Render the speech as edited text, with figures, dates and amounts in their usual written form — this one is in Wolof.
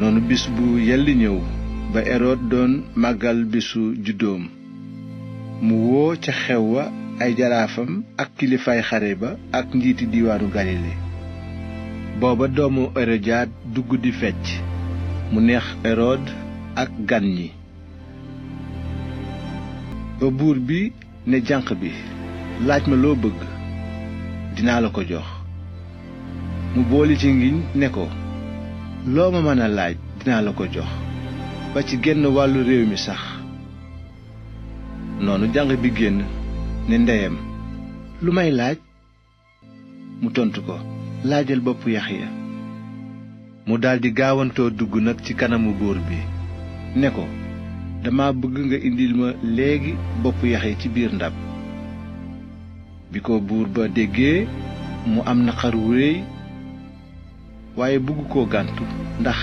noonu bis bu yelli ñëw ba erod doon màggal bisu juddoom mu woo ca xew wa ay jaraafam ak kilifaay xare ba ak njiiti diiwaanu galile booba doomu erodiyaad dugg di fecc mu neex erod ak gan ñi ba buur bi ne janq bi laaj ma loo bëgg dinaa la ko jox mu booli ci ngiñ ne ko loo ma mën a laaj dinaa la ko jox ba ci genn wàllu réew mi sax noonu janq bi génn ne ndeyam lu may laaj mu tontu ko laajal bopp Yaxya mu daldi gaawantoo dugg nag ci kanamu buur bi ne ko dama bëgg nga indil ma léegi bopp Yaxya ci biir ndab bi ko buur ba déggee mu am naqar wu réy waaye bëgg koo gàntu ndax